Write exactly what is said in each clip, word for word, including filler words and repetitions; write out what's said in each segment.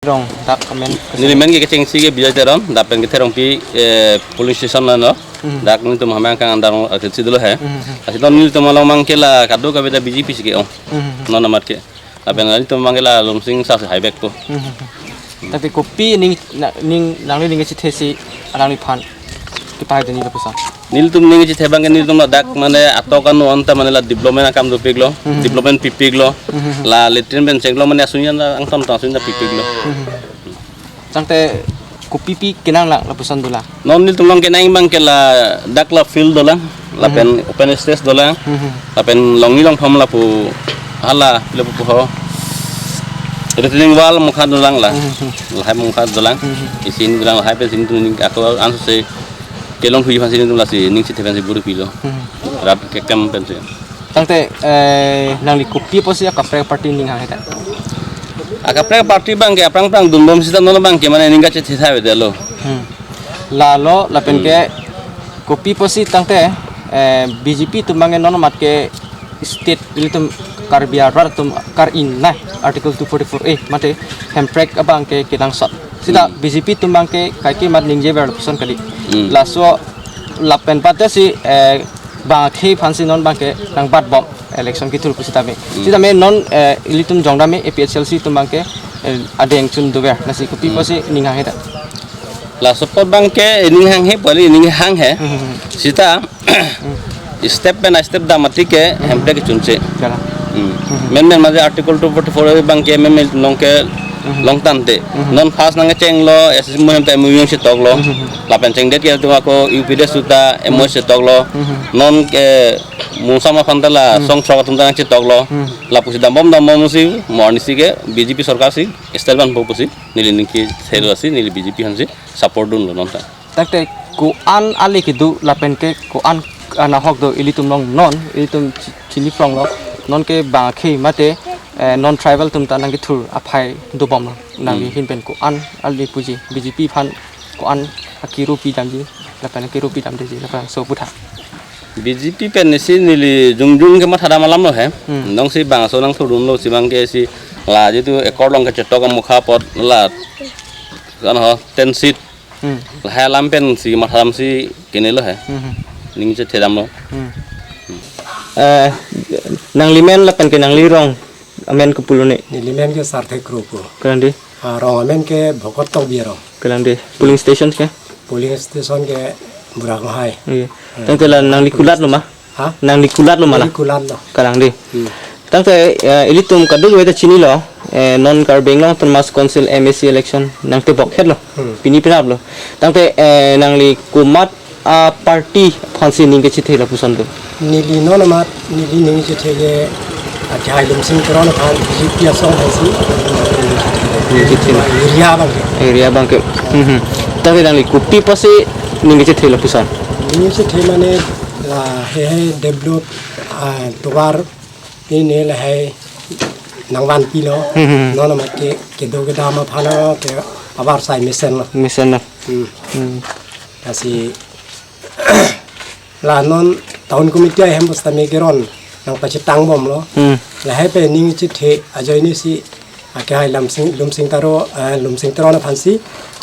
Rong, dak amen. Neli men ke kechengsi ke Bijoy Teron, dak pen ke Terongpi, eh, polling station lo no. Hmm. Dak nelitum Hameng Angkang andang akhel si dolo he. Hmm, hmm. Lasi non nelitum along abang ke la kadokave ta B J P si ke-ong. Hmm, hmm, hmm. Non amat ke. Lapen nelitum abang ke la Lumsing sa si hai bek po. Hmm, hmm, hmm. Tapi kopi ning, na, ning, nangli ning kechethe si alangliphan kepahai deni lapuson. Nelitum ning kechethe abang ke nelitum ladak mane atok anu anta mane la development akam dopiklo, Mhm. development pipiklo, Mhm. la latrine pen chenglo mane asunyan angton angton asunyan pipiklo. Mhm. Tangte kopi pi kenanglang lapuson dolang. Non nelitum along kenang abang ke ladak la field dolang, lapen Mhm. open stage dolang, Mhm. lapen longni longphom lapu hala lapu puho. Retaining wall mukha dolang la. Mhm. Lahai mukha dolang. Mhm. Isi dolang lahai pen sini tuning ako ansi kelong thuji aphan si nelitum lasi ning chethe aphan si buru pilo. Hmm. Rat keklem pen si. Tangte, eh, nangli kopi apotsi akaprek party ning hang heta? Akaprek party abang ke aphrang aphrang dunbom sita non abang ke mane ning kachethe tha avedetlo. Hmm. Lalo lapen Hmm. ke kopi apotsi tangte, eh, B J P atum abang ke non amat ke state ilitum Karbi arat atum kar-in nai Article two forty-four A mate hemprek abang ke kenangsot. Sita Hmm. B J P atum abang ke kaike mat ningjever lapuson kali. Hmm. Laso lapen pate si, eh, bang akhei aphan si non abang ke nangbatbom election kethur pusitame. Hmm. Sitame non, eh, ilitum jongdame A P H L C atum abang ke, eh, adeng chun dover. Lasi kopi Hmm. apotsi ning hang heta? Laso apot abang ke ning hang he pali ning hang he. Hmm, hmm, hmm. Sita Hmm. step pen step dam atike Hmm. hemprek kechunche. Kalang. Hmm. Hmm. Men men maje Article two forty-four abang ke men men nong ke Hmm. longtangte. Hmm. Non first nangchenglo, S S C mo hem ta M O U chetoklo. Hmm. Lapen chengdet ke tu ako U P D suta M O U Hmm. chetoklo. Hmm. Non ke mungsam aphan ta la Hmm. song throk atum ta nangchetoklo. Hmm. Lapusi dambom dambom si mo arnisi ke B J P sorkar si step vanpo pusi neli ning kethelo si neli B J P aphan si support dunlo non ta. Tangte ko-an ale kedo lapen ke ko-an anahok do ilitum along non, ilitum chi-, chiniphlonglo, non ke bang akhei mate, eh, non tribal atum ta nangkethur aphai dobomlo, nangli Hmm. ahin pen ko-an ale puji, B J P aphan ko-an akiru pidamji, lapen akiru pidamdeji, lapen so putha. B J P pen si neli jongjong ke mathadam alamlo he, Hmm. nong si bangso nangthurdunlo si abang ke si la jitu accord along kachetok amukha apot la kan ho ten seat Hmm. Lahai alam pen si mathadam si kenelo he. Hmm, hmm. Ning chethedamlo. Hmm. Eh, nangli men lapen ke nangli rong amen ke pulo ne. Neli men ke Sarthek Kro pu. Kalang dei. Ah, rong amen ke Bhokot Tokbi arong. Kalang dei. Polling station ke? Polling station ke Burakonghai. Iya. Hmm. Tangte la nangli kulatlo ma? Ha? Nangli kulatlo ma la? Neli kulatlo. Kalang dei. Hmm. Tangte, eh, ilitum kadokave ta chinilo, eh, non Karbi Anglong Autonomous Council M A C election nangtebok hetlo. Hmm. Pini penaplo. Tangte, eh, nangli komat a-party aphansi ning kechethe lapuson do? Neli non amat, neli ning chethe ke, ah, Jai Lumsing Teron aphan B J P asong aphansi. Ning chethe. Area abang ke. Area abang ke. Hmm, hmm. Tangte nangli kopi apotsi ning kechethe lapuson? Ning chethe mane la heihei develop, ah, tovar pine lahai nangvanpilo. Hmm, hmm. Non amat ke kedo kedam aphan ke avarsai mesenlo. Mesenlo. Hmm. Hmm. Lasi la non town committee ahem pusitame keron nangpachethangbomlo. Hmm. Lahai pen ning chethe ajoine si akehai Lumsing, Lumsing Taro, eh, Lumsing Teron aphansi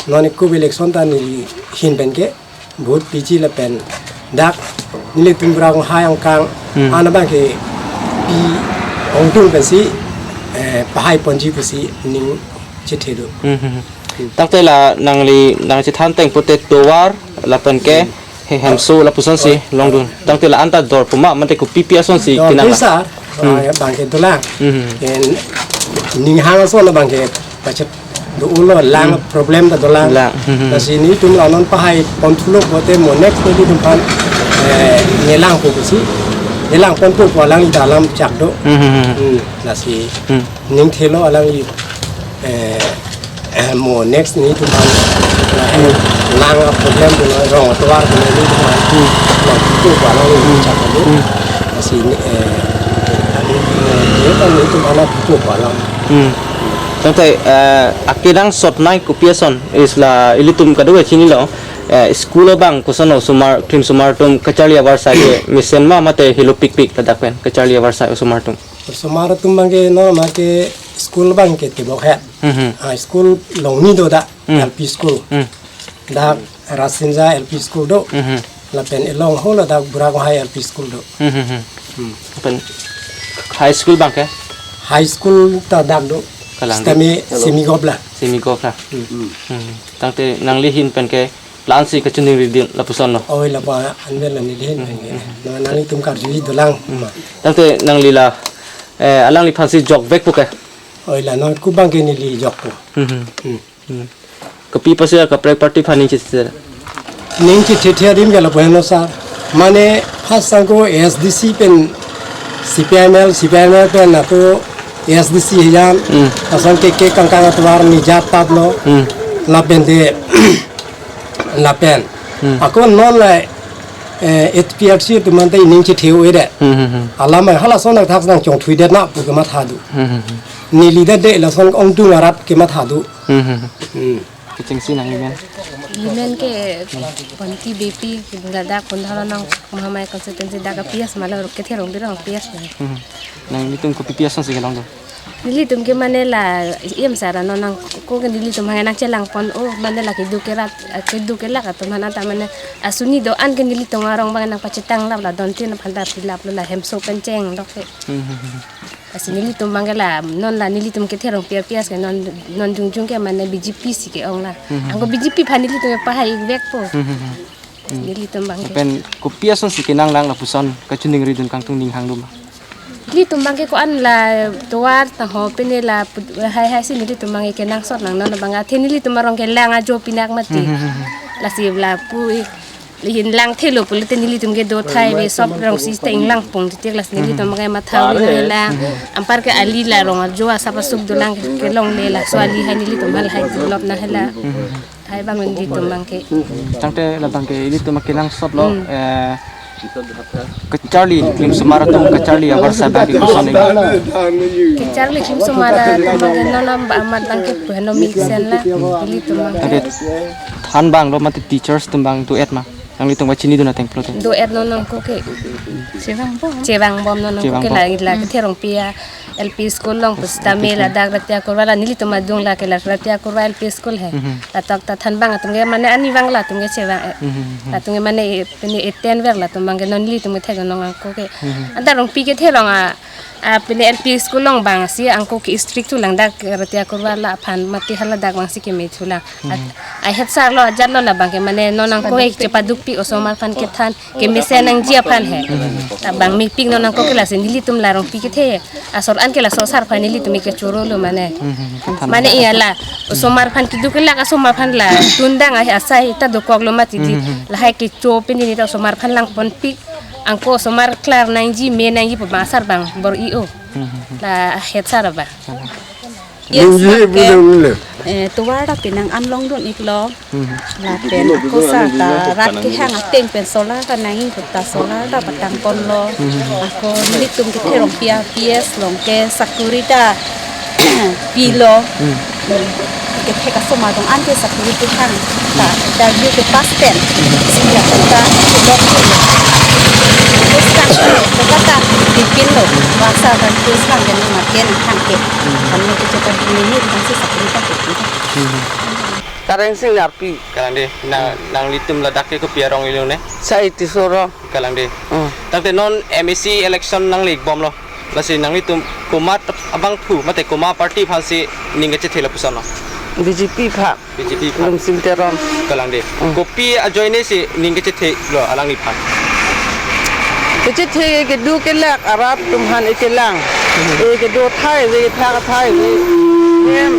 non ekup election ta neli ahin pen ke vote piji lapen dak nelitum Burakonghai angkang Hmm. an abang ke pi ongdung pensi, eh, pahaiponji pusi ning chethe do. Hmm, hmm, hmm. Tangte la nangli nangchethan teng pute tovar lapen ke Hmm. he hemso lapusonsi longdun. Tangte la anta dor puma mate kopi pi asonsi Dor kenang la? Pisa, Hmm. ah, abang ke dolang. Hmm. Ken ning hang ason abang ke pachet do-ulo lang Hmm. problem ta dolang. Lang. Hmm, hmm. Lasi nelitum la non pahaiponthulo pote mo next nelitum aphan, eh, nelangpo pusi. Nelangponpo pu alangli ta alam chak do. Hmm, hmm, hmm. Hmm. Lasi Hmm. ning thelo alangli, eh, eh, mo next nelitum aphan, eh, lang problem pulo, rong tovar pulo nelitum aphan. Hmm. Lang pupo pu alangli Hmm. chak do. Hmm. Lasi, eh, eh, nelitum aphan pupo pu alam. Hmm. Tangte, eh, akenangsot nai kopi ason, isi la ilitum kadokave chinilo, eh, school abang koson osomar, klimsomar atum kacharli avarsai ke mesen ma mate helo pikpik ladak pen kacharli avarsai osomar atum? Osomar atum abang ke non amat ke School abang ke Tebokhet. Hmm, hmm. Ah, school along ni do dak, Hmm. L P school. Hmm. Dak Rasinja L P school do. Hmm, hmm. Lapen along holo dak Buragonghai L P school do. Hmm, hmm, hmm. Hmm. Lapen high school abang ke? High school ta dak do. Kalang di. Sitame Hello. Semi Govt la. Semi Govt la. Hmm. Hmm. Tangte nangli ahin pen ke plan si kachiningri dun lapuson lo. Oi, lapu-an pen la neli ahin pen ke. Hmm. Na nanglitum karjuji dolang. Hmm. Tangte nangli la, eh, alangliphan si jokvekpo ke? Oi, la non ku abang ke neli jokpo. Hmm, hmm. Hmm. Hmm. Kopi apotsi kaprek party aphan ning chethe? Ning chethe adim ke lapu henlo sir. Mane first angko A S D C pen C P I M L, C P I M L pen ako A S D C hijam. Hmm. Lason ke ke kangkang atovar ni jat patlo. Hmm. Lapen te lapen. Hmm. Ako non la, eh, H P R C atum ante ning chethe-o-edet. Hmm, hmm, hmm. Alamai halason athak nangchongthuidet na pu kematha do. Hmm, hmm, hmm. Neli det de lason ongdung arat kematha do. Hmm, hmm, hmm. Hmm. Kechengsi nangli men? Neli men ke Ponti Beypi, ladak Pundhara nang Mahamaya constituency dak P S malo, Kethe Rongpi arong P S lo. Hmm. Nanglitum kopi P S si kelong do? Nelitum ke mane la, em sara non nangkok ke nelitum hang nangchelang pon, oh, mane la kedo kerat, kedo kelak atum hana ta mane asuni do-an ke nelitum arong abang nangpachetang lap la don tin aphan ta pilap lo la hemso pen cheng lok ke. Hmm, hmm, hmm. Lasi nelitum abang ke la, non la nelitum Kethe Rongpi P S ke non, non jongjong ke mane B J P si ke-ong la. Hmm. Angko B J P aphan nelitum ke pahai-ikvekpo. Hmm, hmm, hmm. Hmm. Nelitum abang ke. Pen kopi asonsi kenang nang lapuson kachiningri dun kangtung ning hang dum? Nelitum abang ke ko-an la tovar ta ho pine la put-, hai hai si nelitum abang ke kenangsot nang non abang athe nelitum arong kelang ajo pinak mati. Hmm, hmm, hmm, hmm. Lasi lapu i- Lahin lang thelo pulote nelitum ke do thai ve sop rong si ta inglang pong titik lasi nelitum ke matha uli nang lang. Anpar ke ali la rong arjo asap asuk dolang kelongle laso ali hai nelitum hal hai develop na hela. Hai abang nelitum abang ke. Tangte labang ke ilitum kenangsot lo, Hmm. eh, kacharli klimsomar atum kacharli abar sa abang ke koson ini. Kacharli klimsomar atum abang ke non amat abang ke pu heno mixen la ilitum abang ke. Tangte than abang lo mate teachers atum abang do-et ma? Nanglitum kachini dun ateng pulote. Do-et non nangkok ke. Chevang bom. Chevang bom non nangkok Chevang ke bom. La, la Kethe Rongpi a L P school along pusitame ladak Ratia Kurva la nelitum adung la ke la Ratia Kurva L P school he. Mhm. Ladak ta than abang atum ke mane ani abang latum ke chevang, eh. Mhm, mhm. Latum ke mane, eh, pini eten ver latum abang ke non nelitum ke thek non nangkok ke. Mhm. Anta Rongpi Kethe Rong a, a, pini L P school along abang si angkok ke strict thulang dak Ratia Kurva la aphan mate hala dak abang si keme thulang. At, Mhm. a head sir lo, ajat lo labang ke mane non nangkok ke chepadukpik osomar aphan kethan, kemesen nangji aphan he. Mhm. Labang mepik non nangkok ke lasi nelitum la Rongpi Kethe asor an ke laso sir aphan nelitum ke choro lo mane. Mhm. Mane iya la, osomar aphan kedo kelak asomar aphan la tundang ahe asai ta dokok lo mati di. Mhm. Lahai kecho pini ni ta osomar aphan lang ponpik. Angko osomar klar nangji, me nangji pu abang sir abang bor-i-o. Mhm. La head sir abang. Salam. Yes, Nungji ma ke, ibu dong le. Eh, tovar ta penang an longdun-iklo. Mhm. Lapen ako sir ta rat kehang ateng pen solar ta nangji pu ta solar ta patang ponlo. Mhm. Ako nelitum Kethe Rongpi a P S along ke sakuri ta pilo. Mhm. Hmm. Kethe kasomar atum an ke sakuri kehang ta interview kepass pen. Mhm. Sila ta lok. Terus kan kata dipin lo. Rasa dan terus kan dan makin hang ke. Mhm. Kami ke cepat ini kan si sakuri ta. Mhm. Kareng Sing Narpi. Kalang de, na, nanglitum ladak ke kopi arong ilone? Sai Tisorong. Kalang de. Hmm. Tangte non M A C election nangle-ik bomlo. Lasi nanglitum komat abangphu, mate koma party aphan si ning kachethe lapuson lo? B J P aphan. B J P aphan. Lumsing Teron. Kalang de. Hmm. Kopi ajoine si ning kachethe lo alangliphan? Kachethe kedo kelak arat atum aphan ikelang. Hmm. E kedo thai ve, thak thai ve. Hem,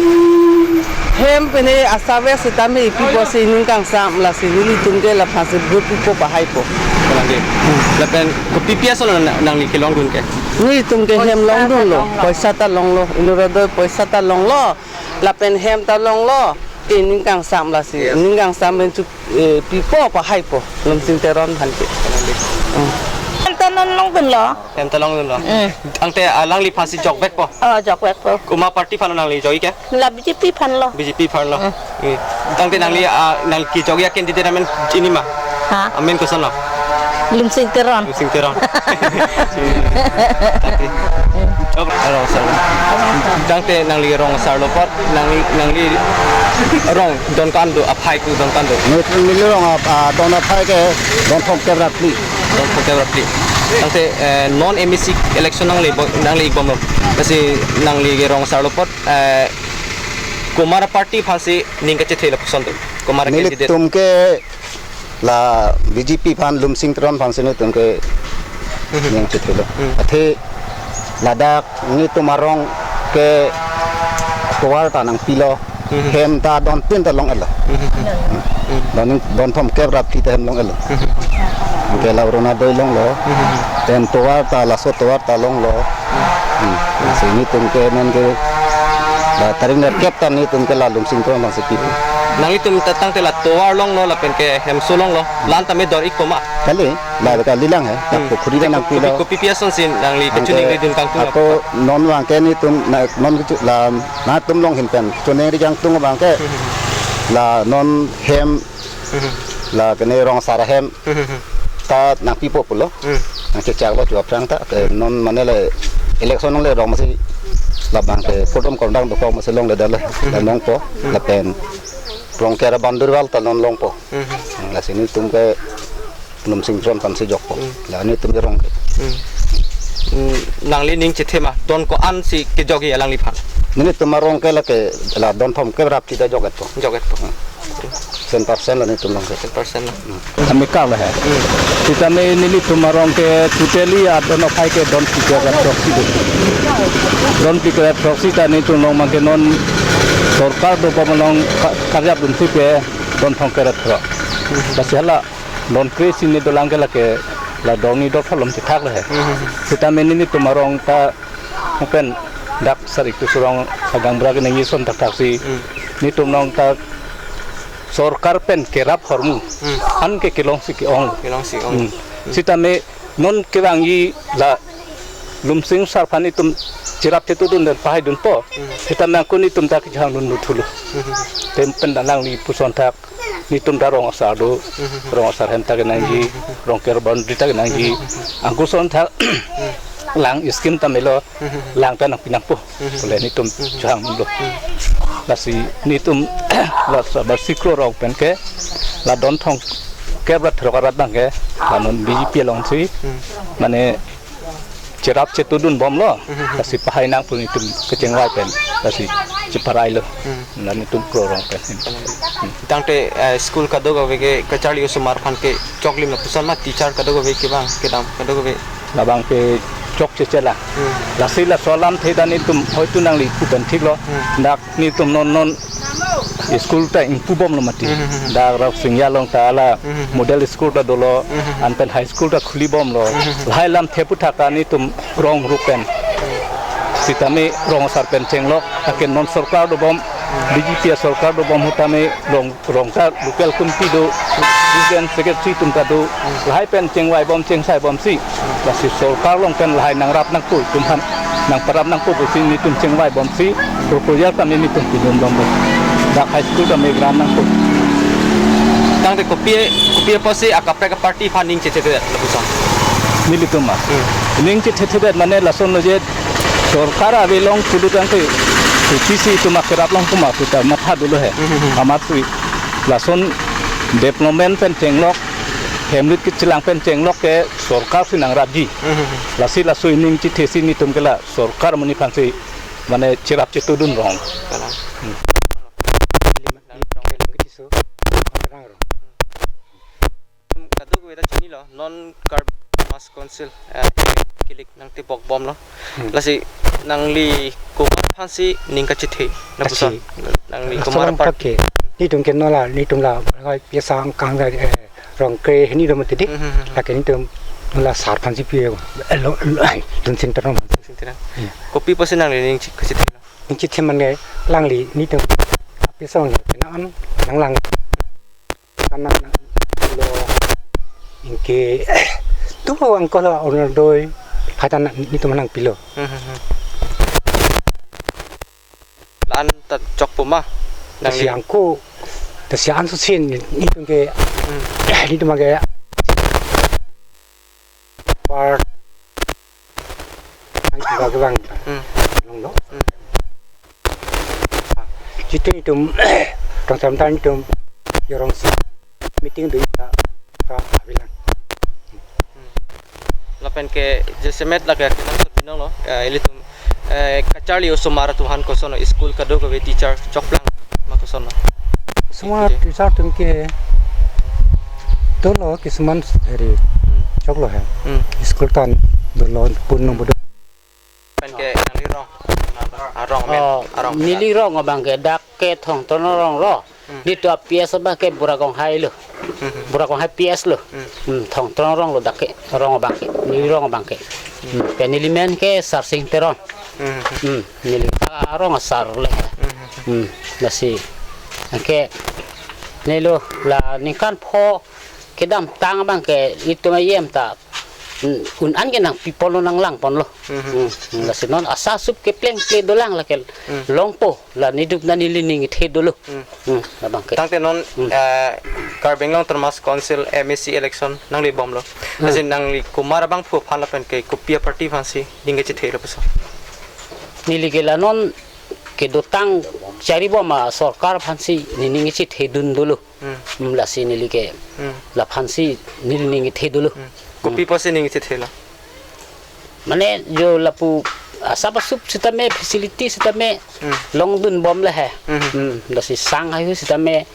hem pine asave sitame ipi pusi ning kangsam lasi nelitum ke laphan si vote pipo pahaipo. Kalang de. Hmm. Lapen kopi pi ason nang, nangli kelongdun ke? Nelitum ke hem longdunlo, poisa ta longlo, Orunodoi poisa ta longlo, lapen hem ta longlo, ke ning kangsam lasi, Yes. ning kangsam pen chu, eh, pipo pahaipo, Lumsing Teron aphan ke. Kalang de. Hmm. Hem ta non longdunlo. Hem ta longdunlo. Hmm. Tangte alangliphan si jokvekpo? Oh, jokvekpo. Koma party aphan nangli jok-ik ke? La B J P aphan lo. B J P aphan lo. Hmm. Eh, tangte nangli, ah, nangli kejok-ik a candidate amen chini ma? Ha? Amen koson lo? Lumsing Teron. Lumsing Teron. Tangte. Rong asar. Tangte nangli rong asar lo apot, nangli, nangli rong don ko-an do, aphai ko don ko-an do. Neli, neli rong ap-, ah, don aphai ke don thomkep ra phli. Don thomkep ra phli. Tangte, eh, non M A C election nangli bo-, nangli ik bomlo. Lasi nangli rong asar lo apot, eh, komat aparty aphansi ning kachethe lapuson do. Komat candidate. Nelitum ke la B J P aphan, Lumsing Teron aphansi nelitum ke ning chethelo. Hmm. Athe ladak nelitum arong ke tovar ta nangpilo. Hmm. Hem ta don tin ta long-etlo. Hmm. Don, don thomkep ra phli ta hem long-etlo. Hmm. Anke la Orunodoi longlo. Hmm. Hem tovar ta, laso tovar ta longlo. Hmm. Lasi nelitum ke non ke la tarik nerkep ta nelitum ke la Lumsing Teron abangsi pi. Nanglitum ta tangte la tovar longlo lapen ke hemso longlo. La-an tame dor-ik po ma? Kali, la kalilang he. Hmm. Pukhuri ta nangpilo. Kopi, kopi pi asonsi nangli kachiningri dun kangtung? Ako non abangke nelitum na, non kechu-, la, nangtum along ahin pen kachiningri kangtung abangke. Hmm. La non hem, hmm, la kene rong asar ahem. Hmm. Ta nangpipo pulo. Hmm. Nangchechaklo chu aphrang ta. Ke non mane le election le rong masi labang ke kodom kordang dokok masi longledetlo. Hmm. La nangpo. Hmm. Lapen Rongker Bandurwal ta non longpo. Hmm. Lasi nelitum ke Lumsing Teron aphansi jokpo. Hmm. La nelitum ke rong ke. Hmm. Hmm, nangli ning chethe ma, don ko-ansi kejokji alangliphan? Nelitum arong ke lake la don thomkep ra phli ta jok-etpo. Jok-etpo. Hmm. Cent percent la nelitum arong ke. Cent percent la. Hmm. Kami kak la he. Hmm. Sitame nelitum arong ke totally adon aphai ke don phlikep ra throksi do. Don phlikep ra throksi ta nelitum along abangke non sorkar dobom along ka-, karjap dunsi pe don thomkep ra throk. Hmm. Lasi hala don kre-isi ni dolang ke lake la dorni dothor alom chethak la he. Hmm. Sitame nelitum arong ta pen dak Sar-ik Tusu Rong agangbra keningje ason thakthaksi. Hmm. Nelitum along ta sorkar pen kerap ahormu. Hmm. Anke kelongsi ke-ong. Kelongsi ke-ong. Hmm. Hmm. Sitame non kevangji la Lumsing asar aphan nelitum cherap chetudun pen pahai dunpo. Hmm. Sitame ako nelitum ta kejang dun duthulo. Hmm. Tem pen ta nangli puson thak. Nelitum ta rong asar do, mhm, rong asar hem ta kenangji, mhm, Rongker boundary ta kenangji, mhm, ankuson ta, mhm, lang scheme ta melo, mhm, lang ta nangpi nangpo, mhm, pule nelitum, mhm, chehanglo. Mhm. Lasi nelitum, la sabar siklo rong pen ke, la don thomkep ra throk arat abangke, la non B J P alongsi, mhm, mane, cherap chetudun bomlo, mhm, lasi pahai nang pu nelitum kechengvai pen, lasi cheparailo, mhm, la nelitum kro rong pen. Tangte, eh, school kadokave ke kacharli osomar aphan ke choklim lapuson ma, teacher kadokave kevang kedam kadokave? Labang ke chok cheche la. Mhm. Lasi laso alamthe ta nelitum hoitu nangli pu pen thiklo. Mhm. Dak nelitum non non school ta ingpu bomlo mati. Mhm, mhm. Dak Rangsingja along ta la, mhm, mhm, model school ta dolo, mhm, mhm, anpen high school ta khuli bomlo. Mhm, mhm. Lahai alamthe aphuthak ta nelitum rong rup pen. Sitame rong asar pen chenglok, anke non sorkar dobom, mhm, B J P sorkar dobom ahut tame rong, rong ta local committee do, president secretary atum ta do, lahai pen chengvai bom chengsai bomsi, lasi sorkar along pen lahai nangrap nangpo itum aphan, nangparap nangpo pusi nelitum chengvai bomsi, proposal tame nelitum pidun bomlo. Dak high school tame grant nangpo. Tangte kopi, kopi apotsi akaprek aparty aphan ning chethethedet lapuson? Nelitum ma. Hmm. Ning chethethedet mane lasonlo je sorkar ave along pulo tangte, kopisi itum akerap along pu ma puta matha dolo he. Hmm, hmm, hmm. Amatsi lason development pen chenglok, hemrit kechelang pen chenglok ke sorkar si nangrapji. Mhm. Lasi laso ining chethesi nelitum ke la sorkar amonit aphansi mane cherap chetudun rong. Kalang. Hmm. Kadokave ta chinilo, non Karbi Autonomous Council, eh, kilik nangtebok bomlo. Hmm. Lasi nangli komat aphansi ning kachethe lapuson? Kachi. Nangli komat apart ke, nelitum ke non la, nelitum la, ngai pia sang kang da, eh, Rongker hini do mati di. Hmm, hmm, hmm, hmm. Lake nelitum la sar aphansi pi, eh, lo, lo, ai, Lumsing Teron. Lumsing Teron. Hmm. Kopi apotsi nangli ning chi-, kachethelo? Ning chethe mane alangli nelitum pia sang nang an nanglang. Anak nang lo ingke tu angko la Orunodoi hai ta nelitum nangpilo. Hmm, hmm, hmm. La-an ta chokpo ma? Lasi nangli angko, lasi anso sin nelitum ke, hmm, nelitum ke part nangpi Kaglang. Hmm. Longlo. Hmm. Jitu itum, tong samtan itum, yorong si meeting do ita, ta abilang. Hmm. Lapen ke jasemet lake akenangsot binong lo, eh, ilitum, eh, kacharli osomar atum aphan koson lo, school kadokave teacher chokplang ma koson lo? Osomar, oke, teacher atum ke dolo kisuman heri, hmm, choklo he. Hmm. School tan dolo pun nong bodo. Pen ke nangli rong. Arong men, oh, arong. Neli rong abang ke dak ke Thongtron arong lo. Hmm. Nelitum a P S abang ke Buragonghai lo. Hmm. Buragonghai P S lo. Hmm. Hmm, Thongtron arong lo dak ke, rong abang ke. Neli rong abang ke. Hmm. Pen neli men ke Sarsing Teron. Hmm. Hmm, neli ta arong asar le. Hmm. Hmm, lasi. Anke neli lo la ningkan pho kedamtang abang ke itum ahem ta, mm, un-an ke nangpiponlo, nanglangponlo. Mhm. Mm, mm, lasi non asap sup ke plengple dolang lake, mm, longpo la nelitum neli ning kethe dolo. Mm. Mm, labang ke. Tangte non, mm, eh, Karbi Anglong Autonomous Council M A C election nangli bomlo. Mm. Lasi nangli komat abangphu aphan lapen ke kopi a party aphansi ning kechethe lapuson? Neli ke la non kedotang charibom asorkar aphansi neli ning kechethe dun dolo. Hmm. Hmm, lasi neli ke, hmm, laphansi neli ning kethe dolo. Hmm. Kopi, hmm, apotsi ning kethelo? Mane jo lapu asap asup sitame, facility sitame, hmm, longdun bom le he. Hmm. Hmm, lasi sang haihui sitame,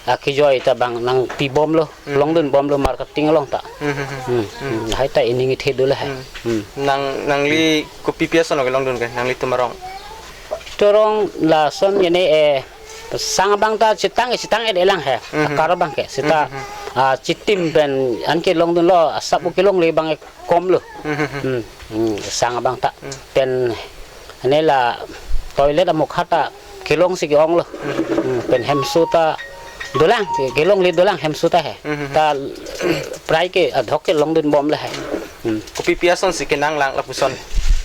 ah, kejoi ta abang nangpi bomlo, hmm, longdun bomlo marketing along ta. Hmm, hmm, hmm. Hmm, hmm, hai ta ining kethe dolo he. Hmm. Hmm. Nang, nangli kopi pi ason ke longdun ke, nanglitum arong? Arong lason gene, eh, sang abang ta chetang, chetang-et-elang he. Mhm. Akar abang ke, seta, mhm, ah, chitim pen anke longdunlo, asap, mhm, kelongle abang ke komlo. Mhm. Hmm, hmm, sang abang ta. Hmm. Pen, ane la toilet amokha ta kelongsi ke-onglo. Mhm. Hmm, pen hemso ta dolang, ke-, kelongle dolang hemso ta he. Mhm. Ta, prai ke adhok ke longdun bom le he. Hmm. Kopi pi asonsi kenanglang lapuson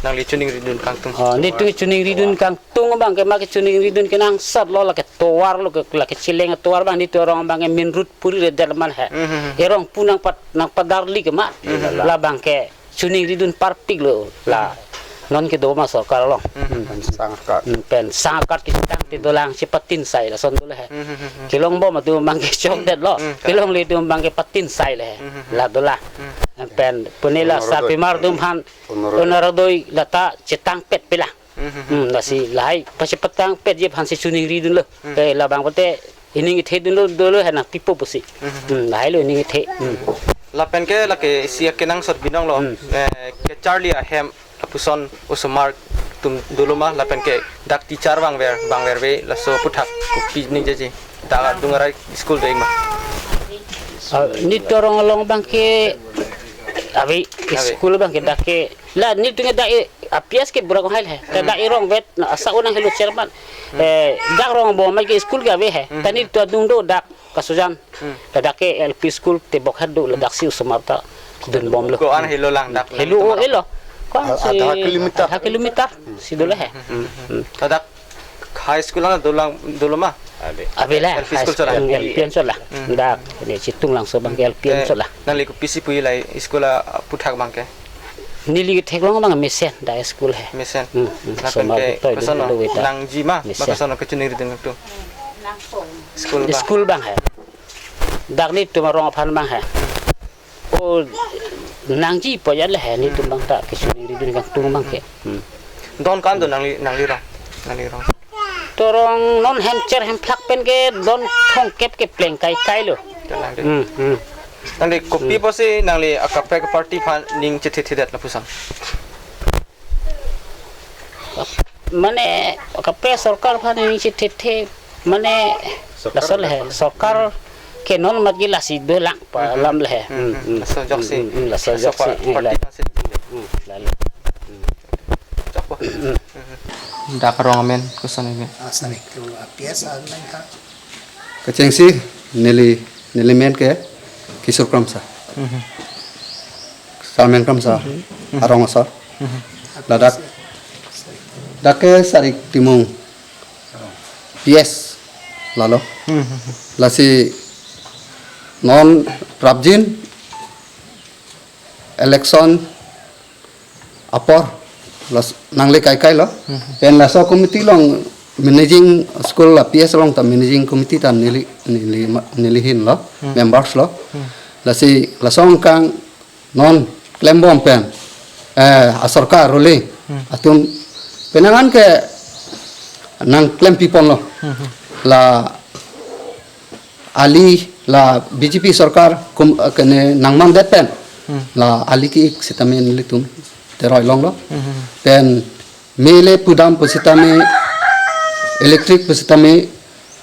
nangli choningridun kangtung? Oh, nelitum choningridun kang tung abang ke ma kechoningridun kenangsot lo, lake tovar lo ke, lake cheleng tovar abang nelitum arong abang ke main road puri re der man he. Mhm. Erong pu nangpat, nangpadarli ke ma. Mhm. Labang ke choningridun parpik lo la. Mhm. Non kedo ma sorkar along. Mhm. Hmm. Pen sang akat. Hmm, pen sang akat kechetang te dolang si patinsai lason dolo he. Mhm. Kelong bom atum abang ke chokdetlo. Mhm. Kelongle atum abang ke patinsai le he. Mhm. La dolang. Mhm. Pen pune la Onorodoi. Sarpimar atum aphan Onorodoi. Onorodoi lata chetangpet pilang. Mhm. Hmm, lasi lahai pasi petangpetji aphansi choningridunlo. Hmm. Ke labang pote ining kethe dunlo dolo he nangpipo pusi. Mhm. Hmm, lahai lo ining kethe. Hmm. Lapen ke lake isi akenangsot binong lo. Hmm. Eh, kacharli ahem lapuson osomar atum dolo ma lapen ke dak teacher vangver, vangverve laso aputhak kopi ningjeji? Dak adung arai school do-ik ma? Ah, nelitum arong along abang ke ave, ave, school abang ke dak ke la nelitum ke dak, eh, a P S ke Buragonghai le he. Ta, hmm, dak erong vet na asa unang helo chairman. Hmm. Eh, dak rong bom mai ke school ke ave he. Hmm. Ta nelitum adung do dak Kasujan. Hmm. Ladak ke L P school tebok hadu, ladak si osomar ta dun bomlo. Ko-an helo lang dak? Helo, helo. Ko-an si adha kilometer. Adha kilometer si dolo he. Hmm. Hmm. Ladak high school lang dolang, dolo ma? Ave. Ave le, L P school high school, sola. Hmm, L P an sola. Hmm. Dak, ne Chitung Langso abang ke L P an, eh, sola. Nangli kopisi puji lahai school aputhak abang ke? Neli ketheklong abang mesen, dak school he. Mesen. Hmm, hmm. Lapen osomar ke toy koson dun lo, lo weta. Nangji ma, mesen, ma koson kechoningridun kangtung? School abang. School abang he. Dak nelitum arong aphan abang he. O nangji pu ajat le he, nelitum abang ta kechoningridun kangtung abang ke. Hmm. Don ko-an do nangli, nangli rong, nangli rong? Arong non hemcher hemphlak pen ke don thomkep ke pleng kaikai lo. Don lang de. Hmm, hmm. Nangli kopi, hmm, apotsi nangli akaprek party aphan ning chethethedet lapuson? Mane akaprek sorkar aphan ning chethethe, mane sorkar lason le he, aphan. Sorkar ke non mat ke lasi dolang pa, hmm, hmm, alam le he. Hmm, hmm, hmm, hmm. Laso ajoksi. Hmm, hmm, hmm, laso, laso ajoksi, pa-, eh, party la-, aphansi. Hmm, lalo. Hmm. Chokpo. Hmm. Dak arong amen koson amen? Ah, sani ke A P S amen ha. Kechengsi neli, neli men ke Kishore Kramsa. Mhm. Sarmen Kramsa, mhm, arong asor. Mhm. Ladak, dak ke Sarik Timung P S lalo. Mhm. Lasi non prapjin election apor Las nangli kaikai lo. Hmm. Pen laso committee along managing school la P S along ta managing committee ta neli neli ma- neli ahin lo, Hmm. members lo. Hmm. Lasi laso angkang non klembom pen, eh, asorkar ruling Hmm. atum penang an ke nangklem pipon lo. Hmm. La ali la B J P sorkar kum, eh, kene nangmandet pen. Hmm. La ali ki-ik sitame nelitum teroi longlo. Hmm. Pen mele pudam pusitame, electric pusitame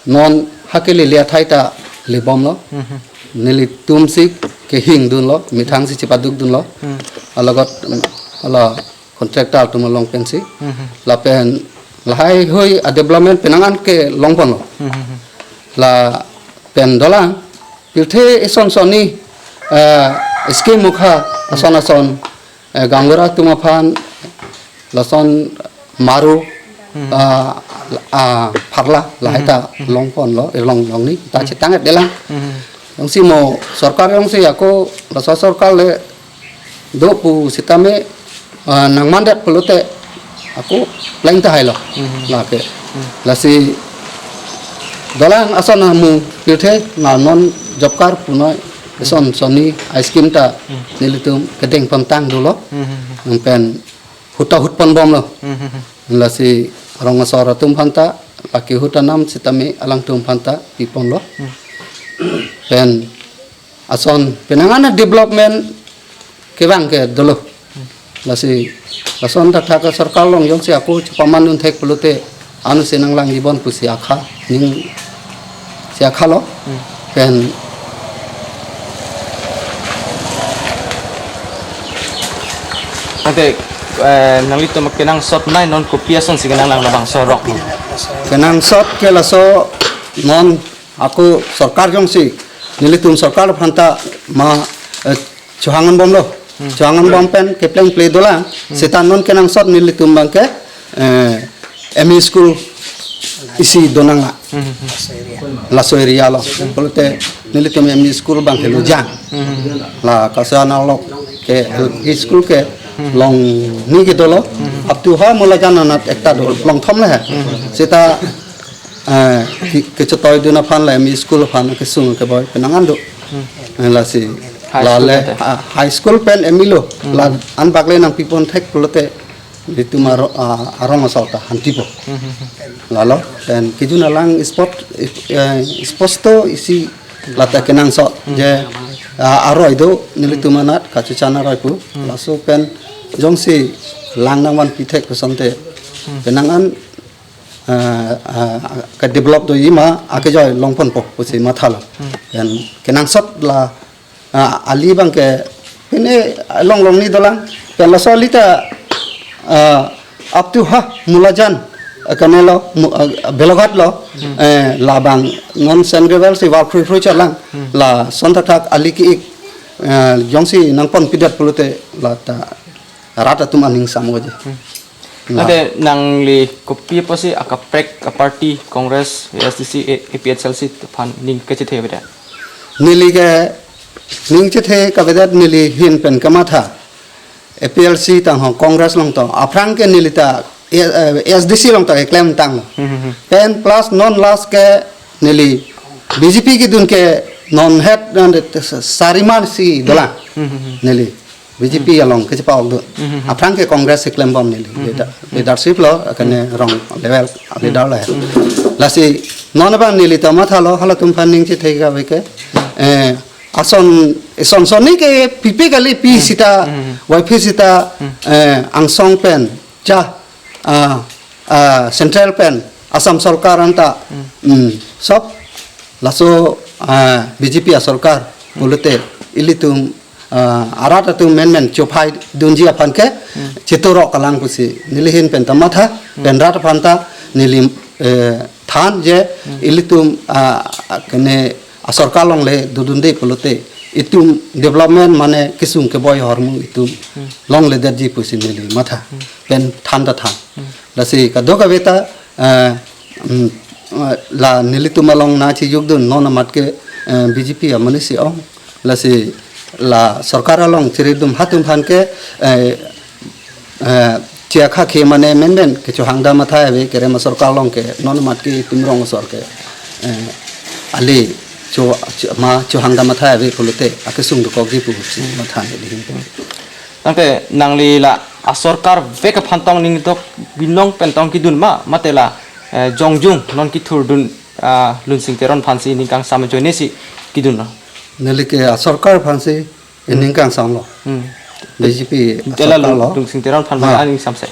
non hake lele athai ta lebomlo. Hmm. Nelitum si kehingdunlo, methang si chepadukdunlo. Hmm. Alagot, mm, ala contractor atum along pensi. Hmm. Lapen lahai hui a development penang an ke longponlo. Hmm. Lapen dolang pirthe ison sonni, eh, scheme mukha ason ason, eh, gaonbura atum aphan lason maru, Hmm. ah, ah, pharla lahai ta Hmm. longponlo, eh, long longni ta Hmm. chetang et delang. Hmm. Jongsi mo sorkar jongsi ako laso sorkar le do pusitame, ah, nangmandet pulote ako pleng tahai lo. Hmm. Lake. Hmm. Lasi dolang ason amu pirthe na non job card punoi ison sonni a scheme ta Hmm. nelitum kedeng pontang dolo. Hmm. Nangpen huta hutponbomlo. Hmm. Lasi rong asor atum aphanta, lake huta nam sitame alangtum aphanta piponlo. Hmm. Pen ason penang an development kevang ke dolo. Lasi lason thakthak asorkar along jongsi ako chepamandun thek pulote anu si nanglang jibon pusi akha ning si akha lo. Hmm. Pen Ante, eh, nanglitum kenangsot nai non kopi ason si kenang lang labangso rok. Kenangsot ke laso non ako sorkar jongsi nelitum sorkar aphanta ma, eh, chohangan bomlo. Hmm. Chohangan bom pen kepleng ple dolang. Hmm. Seta non kenangsot nelitum abangke, eh, M E school isi donang la. Hmm. Laso area lo. Pulote nelitum M E school abangke lujang. Hmm. La kaso analok ke L P school ke Hmm. longni ke dolo. Hmm. Up to ha Mulajan anat ekta do longthom le he. Hmm. Seta, eh, ke, kechetoidun aphan la M E school aphan kesung keboi penang an do. Hmm. Eh, lasi High school lale, te. Ah, high school pen M E lo. Hmm. La anbak le nangpipon thek pulote nelitum aro-, ah, arong asor ta hantipo. Hmm. Lalo pen kejun alang sport, eh, sports to isi lata kenangsot Hmm. je, ah, aroi do nelitum anat kachuchan aroi pu. Hmm. Laso pen jongsi lang nangvanpi thek pusonte Hmm. penang an, ah, ah, ke develop doji ma akejoi longponpo pusi mathalo. Hmm. Pen kenangsot la, ah, ali abangke pine long longni dolang. Pen laso ali ta, ah, up to ha Mulajan, ah, kene lo, Mu-, ah, Beloghat lo, Hmm. eh, labang non Saint Gabriel si war phrui phrui chotlang. Hmm. Lason thakthak ali ki-ik, eh, jongsi nangponpidet pulote lata rat atum aning samo je. Hmm. La. Ante nangli kopi apotsi akaprek a party Congress, A S D C, A-, A P H L C aphan ning kechethe avedet? Neli ke ning chethe kavedet neli ahin pen kamatha. A P H L C tang ho Congress along to. Aphrang ke neli ta, eh, eh, A S D C along to keklem tanglo. Hmm, hmm, hmm. Pen plus non last ke neli B J P kedun ke non het non de sariman si dolang. Hmm, hmm, hmm. Neli B J P along kechepa-ok dun. Mhm. Aphrang ke Congress si klembom neli. Mhm. Leader-, Mhm. leadership lo, kene Mhm. rong level Mhm. leader lo ya. Mhm. Lasi non abang neli ta mathalo, halatum aphan ning chethe kave ke. Mhm. Eh, ason, ison sonni ke pipi kali pi Mhm. sita, Mhm. Y P sita, Mhm. eh, angsong pen, cha, ah, ah, central pen, Assam sorkar anta, Mhm. mm, sob, laso, ah, B J P asorkar, Mhm. pulote, ilitum, ah, arat atum menmen chophai dunji aphan ke, Hmm. chetorok kalang pusi. Neli ahin pen ta matha, Hmm. pen rat aphan ta neli, eh, than je Hmm. ilitum, ah, kene asorkar along le dodunde pulote. Itum development mane kesung keboi ahormu itum Hmm. longledetji pusi neli matha. Hmm. Pen than ta than. Hmm. Lasi kadokave ta, eh, mm, eh, la nelitum along nangchejokdun non amat ke, eh, B J P amonit si ong. Lasi la sorkar along cheridum hatum aphan ke, eh, eh, Chiakha ke mane menmen kechohang dam athai ave, kerem asorkar along ke non amat ke itum rong asor ke, eh, ale cho, cho, ma chohang dam athai ave pulote akesung dokokji pusi matha nelihin. Tangte nangli la asorkar vek aphan tong ningdok binong pen tong kidun ma, mate la, eh, jongjung non kithurdun, ah, Lunsing Teron aphansi ning kangsam ajoinesi kidunlo? Neli ke asorkar aphansi Hmm. ning kangsam lo. Hmm. B J P Tela asorkar lo. Lunsing Teron aphan Ha. bang ning samse.